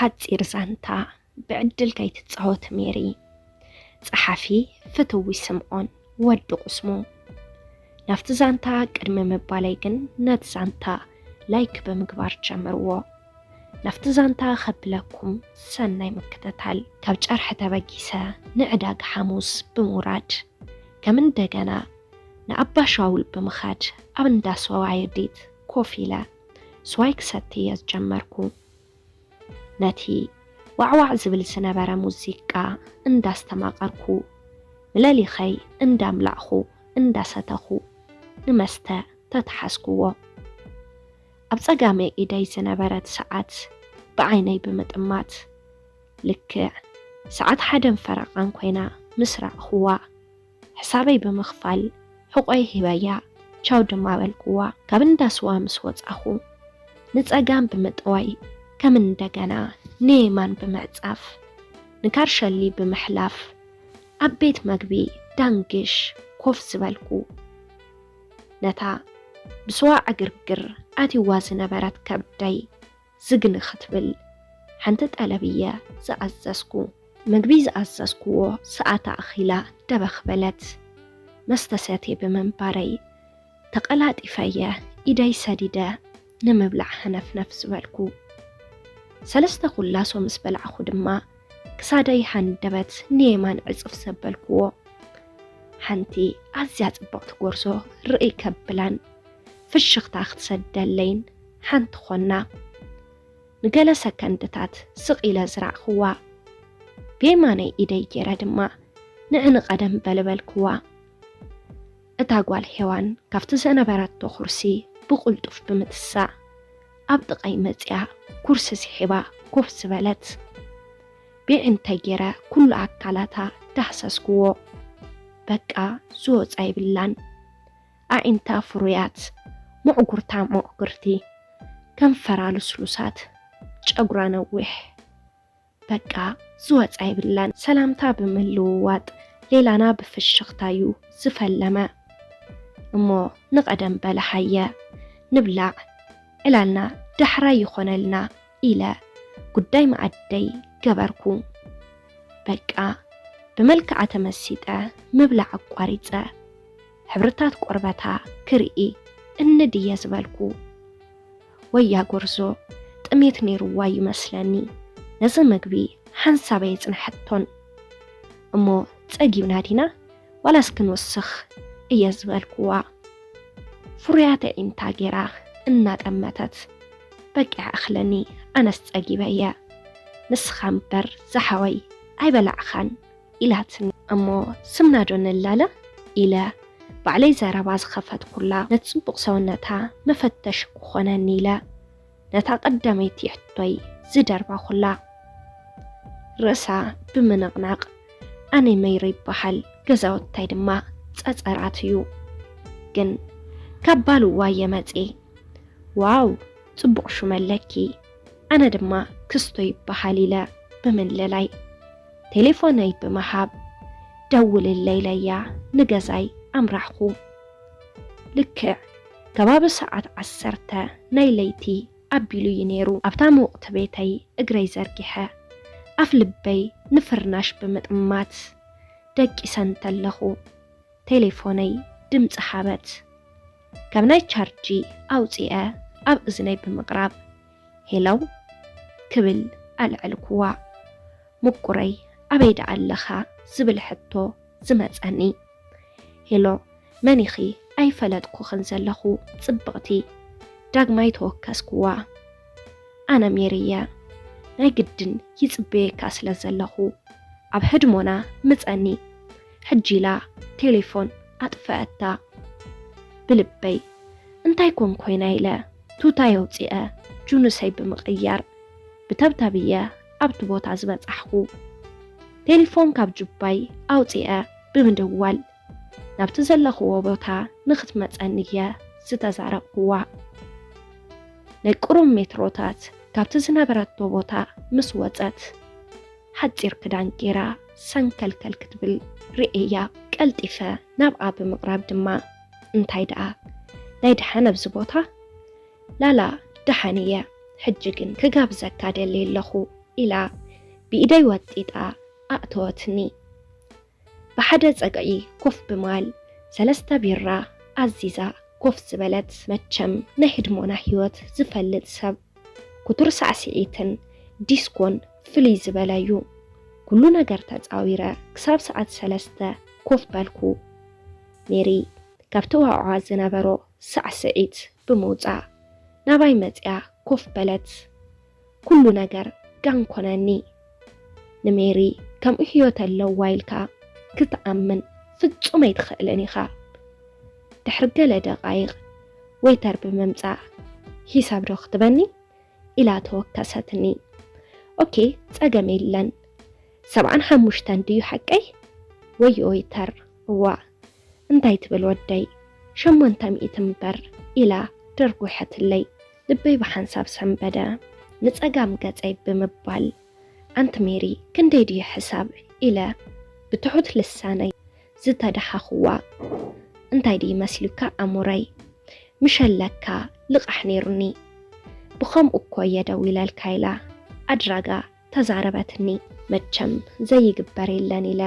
ሓጺር ዛንታ ብዕድል ከይትጻወት ሜሪ። ጸሓፊ ፍትዊ ስምዖን ወዲ ቁስሙ። ናብቲ ዛንታ ቅድሚ ምባለይ ግን ነቲ ዛንታ ላይክ ብምግባር ጀምርዎ። ናብቲ ዛንታ ከብለኩም ሰናይ ምክትታል። ካብ ጨርሒ ተበጊሰ ንዕዳጋ ሓሙስ ብምውራድ ከም እንደገና ንኣባ ሻውል ብምኻድ ኣብ እንዳ ስዋ የዲት ኮፍ ኢለ ስዋይ ክሰቲ እየ ዝጀመርኩ። ነቲ ዋዕዋዕ ዝብል ዝነበረ ሙዚቃ እንዳስተማቐርኩ፣ ብለሊኸይ እንዳምላዕኹ እንዳሰተኹ ንመስተ ተተሓዝኩዎ። ኣብ ጸጋመይ ኢደይ ዝነበረት ሰዓት ብዓይነይ ብምጥማት፣ ልክዕ ሰዓት ሓደን ፈረቓን ኮይና ምስ ረኣኹዋ፣ ሕሳበይ ብምኽፋል ሕቖይ ሂበያ፣ ቻው ድማ በልኩዋ። ካብ እንዳ ስዋ ምስ ወጻኹ፣ ንጸጋም ብምጥዋይ ከም እንደገና ንየማን ብምዕጻፍ፣ ንካርሸሊ ብምሕላፍ፣ ኣብ ቤት መግቢ ዳንግሽ ኮፍ ዝበልኩ። ነታ ብስዋ ዕግርግር ኣትይዋ ዝነበረት ከብደይ ዝግኒ ክትብል ሓንቲ ጠለብ እየ ዝኣዘዝኩ። ምግቢ ዝኣዘዝኩዎ ሰዓት ኣኺላ ደበኽ በለት። መስተ ሰትየ ብምንባረይ ተቐላጢፈ እየ ኢደይ ሰዲደ ንምብላዕ ሃነፍነፍ ዝበልኩ። ሰለስተ ኩላሶ ምስ በላዕኹ ድማ ክሳደይ ሃንደበት ንየማን ዕጽፍ ዘበልኩዎ። ሓንቲ ኣዝያ ጽብቕቲ ጎርዞ ርእይ ከብላን ፍሽኽታ ክትሰደለይን ሓንቲ ኾና። ንገለ ሰከንድታት ስቕ ኢለ ዝረኣኽዋ። ብየማነይ ኢደይ ገይረ ድማ ንዒ ንቐደም በሊ በልክዋ። እታ ጓል ሄዋን ካብቲ ዝነበረቶ ኩርሲ ብቕልጡፍ ብምትሳእ ኣብ ጥቐይ መጺኣ ኩርሲ ስሒባ ኮፍ ዝበለት። ብዒንተይ ገይረ ኩሉ ኣካላታ ዳህሰስክዎ። በቃ ዝወጻ የብላን። ኣዒንታ ፍሩያት፣ ምዕጉርታ ምዕጉርቲ፣ ከንፈራ ልስሉሳት፣ ጨጉራ ነዊሕ። በቃ ዝወጻ የብላን። ሰላምታ ብምልውዋጥ ሌላና ብፍሽኽታዩ ዝፈለመ። እሞ ንቐደም በለ ሃየ ንብላዕ፣ ዕላልና ዳሕራይ ይኾነልና ኢለ ጉዳይ መኣደይ ገበርኩ። በቃ ብመልክዓ ተመሲጠ ምብላዕ ኣቋሪጸ። ሕብርታት ቆርበታ ክርኢ እንድየ ዝበልኩ። ወያ ጎርዞ ጥሜት ነይርዋ ይመስለኒ። ነዚ ምግቢ ሓንሳብ ኣየጽንሐቶን። እሞ ጸጊብና ዲና ዋላስ ክንውስኽ እየ ዝበልክዋ። ፍሩያት ኣዒንታ ጌራ እናጠመተት፣ በቂዕ ኣኽለኒ፣ ኣነስ ጸጊበ እየ፣ ንስኻ እምበር ዝሓወይ ኣይበላዕኻን ኢላትኒ። እሞ ስምና ዶ ንላለ ኢለ ባዕለይ ዘረባ ዝኸፈትኩላ፣ ነቲ ጽቡቕ ሰውነታ መፈተሺ ክኾነኒ ኢለ ነታ ቀዳመይቲ ሕቶይ ዝደርባኹላ። ርእሳ ብምንቕናቕ፣ ኣነ መይረ ይበሃል፣ ገዛውታይ ድማ ጸጸራት እዩ። ግን ካብ ባልዋ እየ መጽየ። ዋው፣ ጽቡቕ ሹም ኣለኪ። ኣነ ድማ ክስቶ ይበሃል ኢለ ብምልላይ፣ ቴሌፎነይ ብምሃብ፣ ደውልለይ ኢለያ ንገዛይ ኣምራሕኹ። ልክዕ ከባቢ ሰዓት ዓሰርተ ናይ ለይቲ ኣቢሉ እዩ ነይሩ። ኣብታ ምውቕቲ ቤተይ እግረይ ዘርጊሐ፣ ኣፍ ልበይ ንፍርናሽ ብምጥማት ደቂሰ እንተለኹ፣ ቴሌፎነይ ድምጺ ሃበት። ካብ ናይ ቻርጂ ኣውጺኤ ኣብ እዝነይ ብምቕራብ፣ "ሄሎ?" ክብል ኣልዐልኩዋ። "ምቁረይ፣ ኣበይ ደኣ ኣለኻ?" ዝብል ሕቶ ዝመጸኒ። "ሄሎ፣ መን ኢኺ? ኣይፈለጥኩኽን ዘለኹ፣ ጽብቕቲ?" ዳግማይ ተወከስኩዋ። "ኣነ ሜሪ እየ። ናይ ግድን ይጽበየካ ስለ ዘለኹ፣ ኣብ ህድሞና ምጸኒ። ሕጂ" ኢላ ቴሌፎን ኣጥፈኣታ። ብልበይ፣ "እንታይ ኮን ኮይና?" ኢለ ቱታይ ኣውጺአ ጁኑሰይ ብምቕያር ብተብታብ እየ ኣብቲ ቦታ ዝበጻሕኩ። ቴሌፎን ካብ ጁባይ ኣውጺአ ብምድዋል ናብቲ ዘለኽዎ ቦታ ንኽትመጸኒ እየ ዝተዛረብኩዋ። ናይ ቁሩብ ሜትሮታት ካብቲ ዝነበረቶ ቦታ ምስ ወጸት፣ ሓጺር ክዳን ጌራ ሰንከልከል ክትብል ርእየያ። ቀልጢፈ ናብኣ ብምቕራብ ድማ፣ "እንታይ ደኣ፣ ናይ ደሓን ኣብዚ ቦታ?" "ላላ፣ ደሓን እየ፣ ሕጂ ግን ክጋብዘካ ደልየ ኣለኹ፣ ኢላ ብኢደይ ወጢጣ ኣእተወትኒ። ብሓደ ጸግዒ ኮፍ ብማል ሰለስተ ቢራ ኣዚዛ ኮፍ ዝበለት። መቸም ናይ ህድሞና ህይወት ዝፈልጥ ሰብ ክቱር ሳዕስዒትን ዲስኮን ፍልይ ዝበለ እዩ። ኩሉ ነገር ተጻዊረ ክሳብ ሰዓት ሰለስተ ኮፍ በልኩ። ሜሪ ካብቲ ዋዕዋ ዝነበሮ ሳዕስዒት ብምውጻእ ናባይ መጽያ ኮፍ በለት። ኩሉ ነገር ጋን ኮነኒ። ንሜሪ ከምኡ ህይወት ኣለዋ ኢልካ ክትኣምን ፍጹም ኣይትኽእልን ኢኻ። ድሕሪ ገለ ደቓይቕ ወይተር ብምምጻእ፣ "ሂሳብ ዶ ክትበኒ?" ኢላ ተወከሰትኒ። "ኦኬ፣ ጸገም የለን። ሰብዓን ሓሙሽተን ድዩ ሓቀይ?" "ወዮ ወይተር፣ እዋ፣ እንታይ ትብል ወደይ? ሸሞንተ ሚእቲ እምበር" ኢላ ደርጒሐትለይ። ልበይ ብሓንሳብ ሰንበደ። ንጸጋም ገጸይ ብምባል፣ "ኣንቲ ሜሪ፣ ክንደይ ድዩ ሕሳብ?" ኢለ ብትሑት ልሳነይ ዝተደሓኹዋ። "እንታይ ድዩ መስሉካ ኣሙረይ? ምሸለካ ልቓሕ ነይሩኒ። ብኸምኡ እኮ እየ ደዊለልካ" ኢላ ኣድራጋ ተዛረበትኒ። መቸም ዘይግበር የለን ኢለ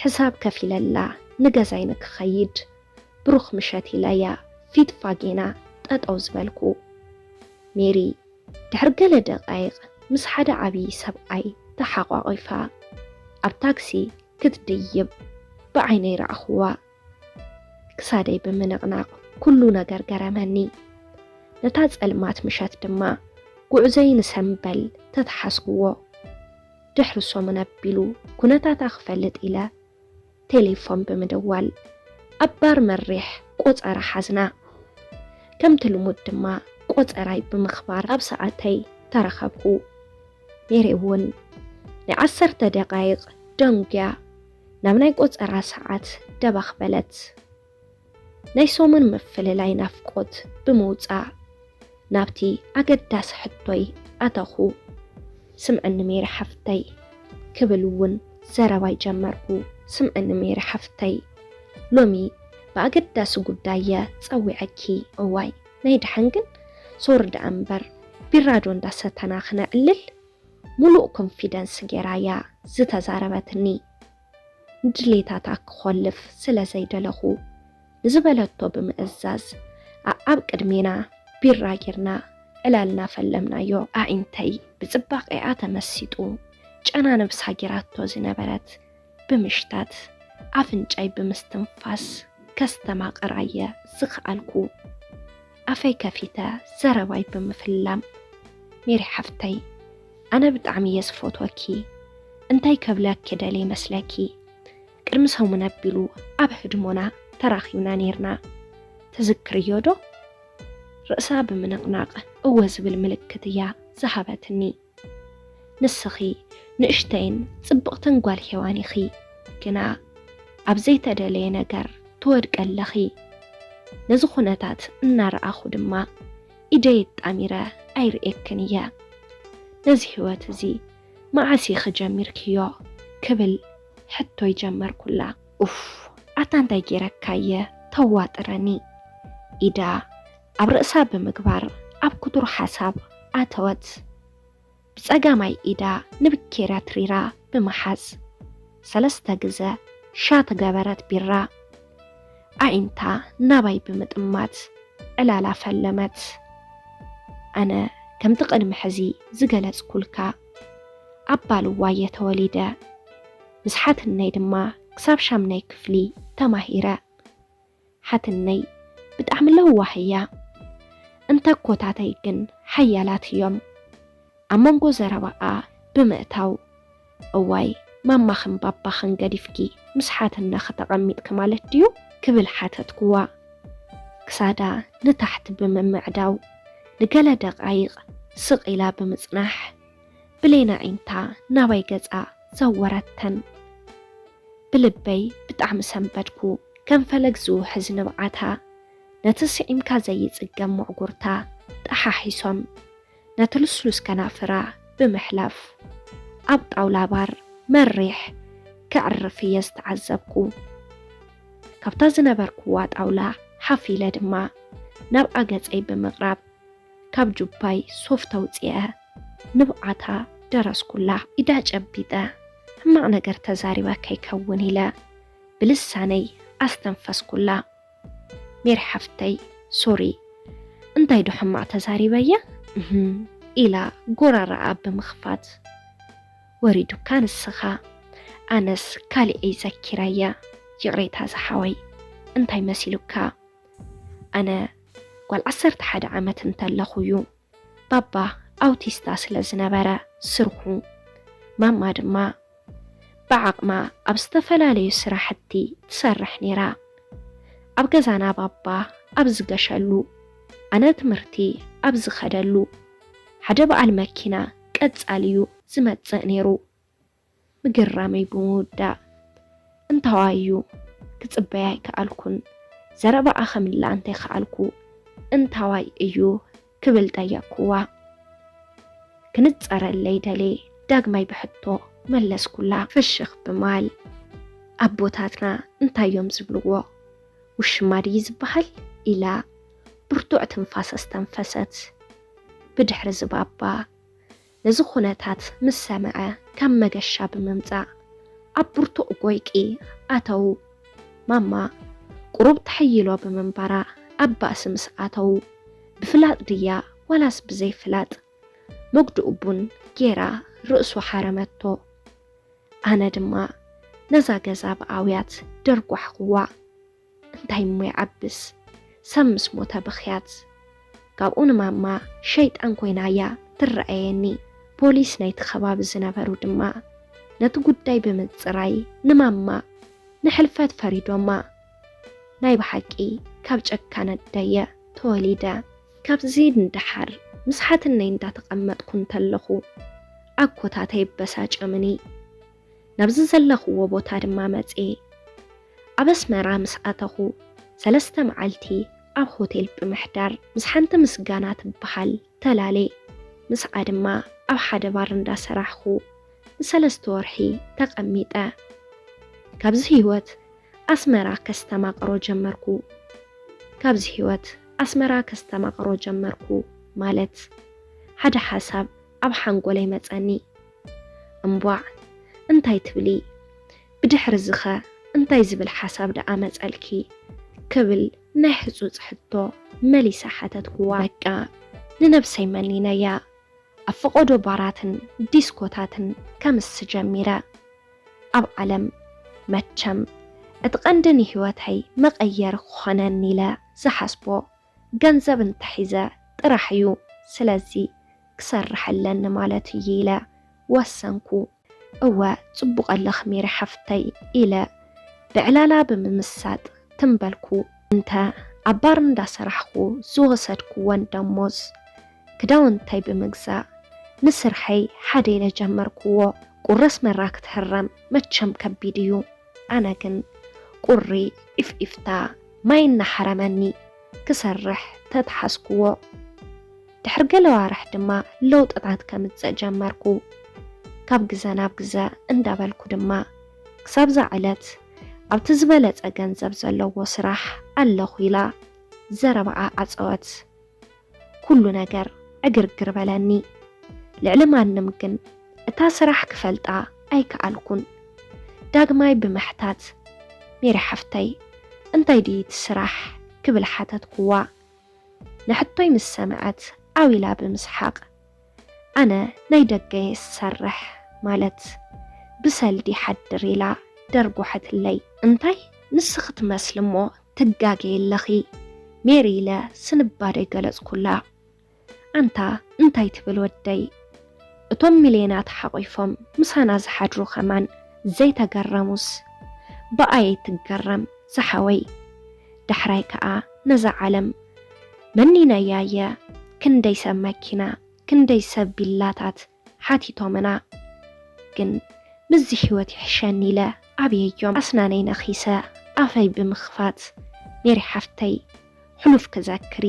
ሕሳብ ከፊለላ ንገዛይ ንክኸይድ ብሩኽ ምሸት ኢለያ ፊት ፋጌና ጠጠው ዝበልኩ። ሜሪ ድሕሪ ገለ ደቓይቕ ምስ ሓደ ዓብዪ ሰብኣይ ተሓቋቒፋ ኣብ ታክሲ ክትድይብ ብዓይነይ ረኣኽዋ። ክሳደይ ብምንቕናቕ ኩሉ ነገር ገረመኒ። ነታ ጸልማት ምሸት ድማ ጉዕዞይ ንሰምበል ተተሓዝክዎ። ድሕሪ ሰሙን ኣቢሉ ኩነታታ ክፈልጥ ኢለ ቴሌፎን ብምድዋል ኣብ ባር መሪሕ ቆጸራ ሓዝና። ከምቲ ልሙድ ድማ ቆጸራይ ብምኽባር ኣብ ሰዓተይ ተረኸብኩ። ሜሪ እውን ናይ ዓሰርተ ደቓይቕ ደንጉያ ናብ ናይ ቆጸራ ሰዓት ደባኽ በለት። ናይ ሰሙን ምፍልላይ ናፍቆት ብምውጻእ ናብቲ ኣገዳሲ ሕቶይ ኣተኹ። "ስምዕኒ ሜሪ ሓፍተይ" ክብል እውን ዘረባይ ጀመርኩ። "ስምዕኒ ሜሪ ሓፍተይ፣ ሎሚ ብኣገዳሲ ጉዳይ እየ ጸዊዐኪ። እዋይ፣ ናይ ደሓን ግን ሶሪ ደኣ እምበር፣ ቢራ ዶ እንዳሰተና ክነዕልል?" ሙሉእ ኮንፊደንስ ጌራያ ዝተዛረበትኒ። ንድሌታታ ክኾልፍ ስለ ዘይደለኹ፣ ንዝበለቶ ብምእዛዝ፣ ኣኣብ ቅድሜና ቢራ ጌርና ዕላልና ፈለምናዮ። ኣዒንተይ ብጽባቐኣ ተመሲጡ፣ ጨና ነብሳ ጌራቶ ዝነበረት ብምሽታት፣ ኣፍንጫይ ብምስትንፋስ ከስተማቕራ እየ ዝኸኣልኩ። ኣፈይ ከፊተ ዘረባይ ብምፍላም፣ "ሜሪ ሓፍተይ፣ ኣነ ብጣዕሚ እየ ዝፈትወኪ። እንታይ ከብለኪ ደልየ መስለኪ? ቅድሚ ሰሙን ኣቢሉ ኣብ ህድሞና ተራኺብና ኔርና። ትዝክርዮ ዶ?" ርእሳ ብምንቕናቕ እወ ዝብል ምልክት እያ ዝሃበትኒ። "ንስኺ ንእሽተይን ጽብቕትን ጓል ሄዋን ኢኺ፣ ግና ኣብ ዘይተደለየ ነገር ትወድቂ ኣለኺ። ነዚ ኩነታት እናረኣኹ ድማ ኢደይ ኣጣሚረ ኣይርእየክን እየ። ነዚ ህይወት እዚ መዓስ ኢኺ ጀሚርክዮ?" ክብል ሕቶይ ጀመርኩላ። "ኡፍ፣ ኣታ እንታይ ጌረካ እየ ተዋጥረኒ?" ኢዳ ኣብ ርእሳ ብምግባር ኣብ ክቱር ሓሳብ ኣተወት። ብጸጋማይ ኢዳ ንብኬርያ ትሪራ ብምሓዝ፣ ሰለስተ ግዘ ሻት ገበረት ቢራ። ኣዒንታ ናባይ ብምጥማት ዕላላ ፈለመት። ኣነ ከምቲ ቅድሚ ሕዚ ዝገለጽኩልካ፣ ኣብ ባልዋ እየ ተወሊደ። ምስ ሓትነይ ድማ ክሳብ ሻምናይ ክፍሊ ተማሂረ። ሓትነይ ብጣዕሚ ለዋህ እያ። እንተኮታተይ ግን ሓያላት እዮም። ኣብ መንጎ ዘረባኣ ብምእታው፣ "እዋይ፣ ማማኽን ባባኽን ገዲፍኪ ምስ ሓትነኺ ተቐሚጥኪ ማለት ድዩ?" ክብል ሓተትኩዋ። ክሳዳ ንታሕቲ ብምምዕዳው፣ ንገለ ደቓይቕ ስቕ ኢላ ብምጽናሕ፣ ብሌን ኣዒንታ ናባይ ገጻ ዘወረተን። ብልበይ ብጣዕሚ ሰንበድኩ። ከም ፈለግ ዝውሕዝ ንብዓታ፣ ነቲ ስዒምካ ዘይጽገም መዕጉርታ ጠሓሒሶም፣ ነቲ ልስሉስ ከናፍራ ብምሕላፍ፣ ኣብ ጣውላ ባር መሪሕ ከዕርፍ እየ ዝተዓዘብኩ። ካብታ ዝነበርኩዋ ጣውላ ሓፍ ኢለ ድማ ናብኣ ገጸይ ብምቕራብ፣ ካብ ጁባይ ሶፍት ኣውጺአ ንብዓታ ደረስኩላ። ኢዳ ጨቢጠ፣ ሕማቕ ነገር ተዛሪበ ከይከውን ኢለ ብልሳነይ ኣስተንፈስኩላ። ሜሪ ሓፍተይ፣ ሶሪ፣ እንታይ ዶ ሕማቕ ተዛሪበያ? እህም፣ ኢላ ጎረረኣ ብምኽፋት። ወሪዱካ ንስኻ፣ ኣነስ ካሊእ እይ ዘኪረያ። ይቕሬታ ዝሓወይ፣ እንታይ መሲሉካ? ኣነ ጓል ዓሰርተ ሓደ ዓመት እንተለኹ እዩ ባባ ኣውቲስታ ስለ ዝነበረ ስርሑ። ማማ ድማ ብዓቕማ ኣብ ዝተፈላለዩ ስራሕቲ ትሰርሕ ነይራ። ኣብ ገዛና ባባ ኣብ ዝገሸሉ፣ ኣነ ትምህርቲ ኣብ ዝኸደሉ፣ ሓደ በዓል መኪና ቀጻሊ እዩ ዝመጽእ ነይሩ። ምግራመይ ብምውዳእ፣ እንታዋይ እዩ? ክጽበያ ኣይከኣልኩን። ዘረባኣ ክምላእ እንተይከኣልኩ፣ እንታዋይ እዩ ክብል ጠየቅኩዋ። ክንጸረለይ ደልየ ዳግማይ ብሕቶ መለስኩላ። ፍሽኽ ብማል፣ ኣቦታትና እንታይ እዮም ዝብልዎ? ውሽማ ድዩ ዝበሃል? ኢላ ብርቱዕ ትንፋስ ኣስተንፈሰት። ብድሕሪ ዝባባ ነዚ ኩነታት ምስ ሰምዐ፣ ካብ መገሻ ብምምጻእ ኣብ ብርቱዕ ጎይቂ ኣተዉ። ማማ ቁሩብ ተሐይሎ ብምንባራ ኣብ ባእሲ ምስ ኣተዉ፣ ብፍላጥ ድያ ዋላስ ብዘይፍላጥ መጉድኡ ቡን ጌራ ርእሱ ሓረመቶ። ኣነ ድማ ነዛ ገዛ ብኣውያት ደርጓሕኩዋ። እንታይ እሞ ይዓብስ፣ ሰብ ምስ ሞተ ብኽያት። ካብኡ ንማማ ሸይጣን ኮይና እያ ትረኣየኒ። ፖሊስ ናይቲ ከባቢ ዝነበሩ ድማ ነቲ ጉዳይ ብምጽራይ ንማማ ንሕልፈት ፈሪዶማ። ናይ ብሓቂ ካብ ጨካን ኣደየ ተወሊደ። ካብዚ ንደሓር ምስ ሓትነይ እንዳተቐመጥኩ እንተለኹ ኣኮታተይ ይበሳጨምኒ። ናብዚ ዘለኽዎ ቦታ ድማ መጽኤ። ኣብ ኣስመራ ምስ ኣተኹ ሰለስተ መዓልቲ ኣብ ሆቴል ብምሕዳር ምስ ሓንቲ ምስጋና ትበሃል ተላሌ፣ ምስኣ ድማ ኣብ ሓደ ባር እንዳሰራሕኹ ንሰለስተ ወርሒ ተቐሚጠ። ካብዚ ህይወት ኣስመራ ከስተማቕሮ ጀመርኩ። ካብዚ ህይወት ኣስመራ ከስተማቕሮ ጀመርኩ ማለት ሓደ ሓሳብ ኣብ ሓንጎለይ መጸኒ። እምቧዕ፣ እንታይ ትብሊ? ብድሕሪ ዝኸ እንታይ ዝብል ሓሳብ ደኣ መጸልኪ? ክብል ናይ ህጹጽ ሕቶ መሊሰ ሓተትኩዋ። በቃ፣ ንነብሰይ መኒነያ። ኣብ ፈቐዶ ባራትን ዲስኮታትን ከምስ ጀሚረ። ኣብ ዓለም መቸም እቲ ቀንዲ ንህይወተይ መቐየሪ ክኾነኒ ኢለ ዝሓስቦ ገንዘብ እንተሒዘ ጥራሕ እዩ። ስለዚ ክሰርሕ ኣለኒ ማለት እዩ ኢለ ወሰንኩ። እወ፣ ጽቡቕ ኣለኺ ሜሪ ሓፍተይ ኢለ ብዕላላ ብምምሳጥ ትም በልኩ። እንተ ኣብ ባር እንዳሰራሕኩ ዝወሰድኩወን ደሞዝ ክዳውንተይ ብምግዛእ ንስርሐይ ሓደ ኢለ ጀመርኩዎ። ቁሪ ኣስመራ ክትህረም መቸም ከቢድ እዩ። ኣነ ግን ቁሪ ኢፍኢፍታ ማይ እናሓረመኒ ክሰርሕ ተተሓዝኩዎ። ድሕሪ ገለ ኣዋርሕ ድማ ለውጥታት ከምጽእ ጀመርኩ። ካብ ግዘ ናብ ግዘ እንዳበልኩ ድማ ክሳብዛ ዕለት ኣብቲ ዝበለጸ ገንዘብ ዘለዎ ስራሕ ኣለኹ ኢላ ዘረባኣ ዓጸወት። ኩሉ ነገር ዕግርግር በለኒ። ልዕሊ ማንም ግን እታ ስራሕ ክፈልጣ ኣይከኣልኩን። ዳግማይ ብምሕታት፣ ሜሪ ሓፍተይ፣ እንታይ ድዩ እቲ ስራሕ? ክብል ሓተትኩዋ። ንሕቶይ ምስ ሰምዐት ዓው ኢላ ብምስሓቕ፣ ኣነ ናይ ደገ እየ ዝሰርሕ፣ ማለት ብሰልዲ ሓድር ኢላ ደርጎሐትለይ። እንታይ ንስኺ ትመስሊ እሞ ትጋገዪ ኣለኺ ሜሪ ኢለ ስንባደይ ገለጽኩላ። ኣንታ እንታይ ትብል ወደይ? እቶም ሚልዮናት ሓቒፎም ምሳና ዝሓድሩ ከማን ዘይተገረሙስ ብኣየይ ትገረም ዝሓወይ? ዳሕራይ ከኣ ነዛ ዓለም መኒናያ እየ። ክንደይ ሰብ መኪና፣ ክንደይ ሰብ ቢላታት ሓቲቶምና። ግን ምስዚ ህይወት ይሕሸኒ ኢለ ኣብየዮም። ኣስናነይ ነኺሰ ኣፈይ ብምኽፋት፣ ሜሪ ሓፍተይ፣ ሕሉፍ ክዘክሪ፣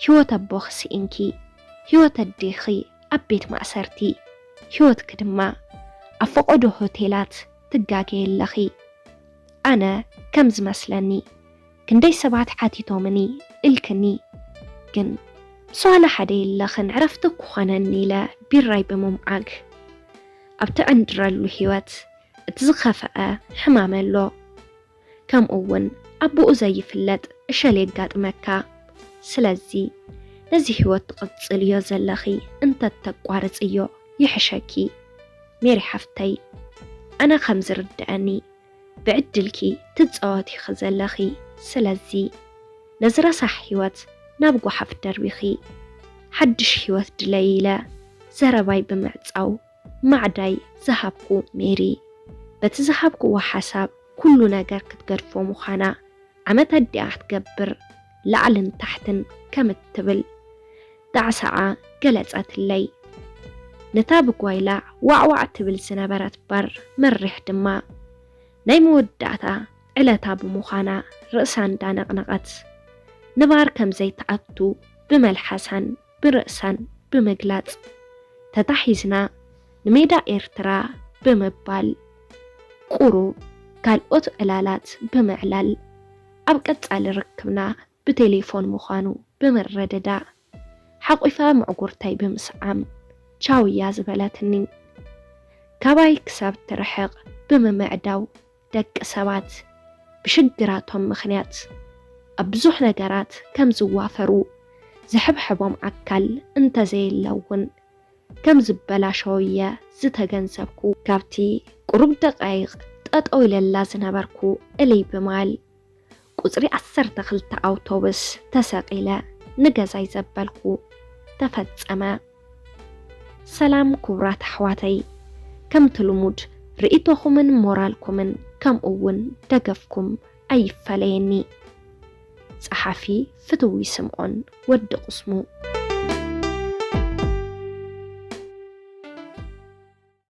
ህይወት ኣቦኺ ስኢንኪ፣ ህይወት ኣዴኺ ኣብ ቤት ማእሰርቲ፣ ህይወትኪ ድማ ኣብ ፈቐዶ ሆቴላት ትጋገዪ ኣለኺ። ኣነ ከም ዝመስለኒ ክንደይ ሰባት ሓቲቶምኒ ኢልክኒ፣ ግን ምስ ዋላ ሓደ የለኽን ዕረፍቲ ክኾነኒ ኢለ ቢራይ ብምምዓግ ኣብ ትዕንድረሉ ህይወት እቲ ዝኸፍአ ሕማም ኣሎ። ከምኡ እውን ኣቦኡ ዘይፍለጥ እሸል የጋጥመካ። ስለዚ ነዚ ህይወት ትቕጽልዮ ዘለኺ እንተተቋርጽዮ ይሕሸኪ። ሜሪ ሓፍተይ፣ ኣነ ከም ዝርድኣኒ ብዕድልኪ ትጻወት ኢኺ ዘለኺ። ስለዚ ነዚ ረሳሕ ህይወት ናብ ጓሓፍ ደርቢኺ ሓድሽ ህይወት ድለይ ኢለ ዘረባይ ብምዕጻው ማዕዳይ ዝሃብኩ ሜሪ፣ በቲ ዝሃብክዎ ሓሳብ ኩሉ ነገር ክትገድፎ ምዃና ዓመት ኣዲኣ ክትገብር ላዕልን ታሕትን ከም እትብል ጣዕሳዓ ገለጸትለይ። ነታ ብጓይላ ዋዕዋዕ ትብል ዝነበረት ባር መሪሕ ድማ ናይ መወዳእታ ዕለታ ብምዃና ርእሳ እንዳነቕነቐት ንባር ከም ዘይትኣቱ ብመልሓሳን ብርእሳን ብምግላጽ ተታሒዝና ንሜዳ ኤርትራ ብምባል ቁሩብ ካልኦት ዕላላት ብምዕላል ኣብ ቀጻሊ ርክብና ብቴሌፎን ምዃኑ ብምርድዳእ ሓቒፋ ምዕጉርተይ ብምስዓም ቻው እያ ዝበለትኒ። ካባይ ክሳብ ትርሕቕ ብምምዕዳው ደቂ ሰባት ብሽግራቶም ምኽንያት ኣብ ብዙሕ ነገራት ከም ዝዋፈሩ ዝሕብሕቦም ኣካል እንተዘየለ እውን ከም ዝበላሸው እየ ዝተገንዘብኩ። ካብቲ ቁሩብ ደቃይቕ ጠጠው ኢለላ ዝነበርኩ እልይ ብማል ቁጽሪ ዓሰርተ ክልተ ኣውቶቡስ ተሰቒለ ንገዛይ ዘበልኩ ተፈጸመ። ሰላም ክቡራት ኣሕዋተይ፣ ከምቲ ልሙድ ርእይቶኹምን ሞራልኩምን ከምኡ እውን ደገፍኩም ኣይፈለየኒ። ጸሓፊ ፍትዊ ስምዖን ወዲ ቁስሙ።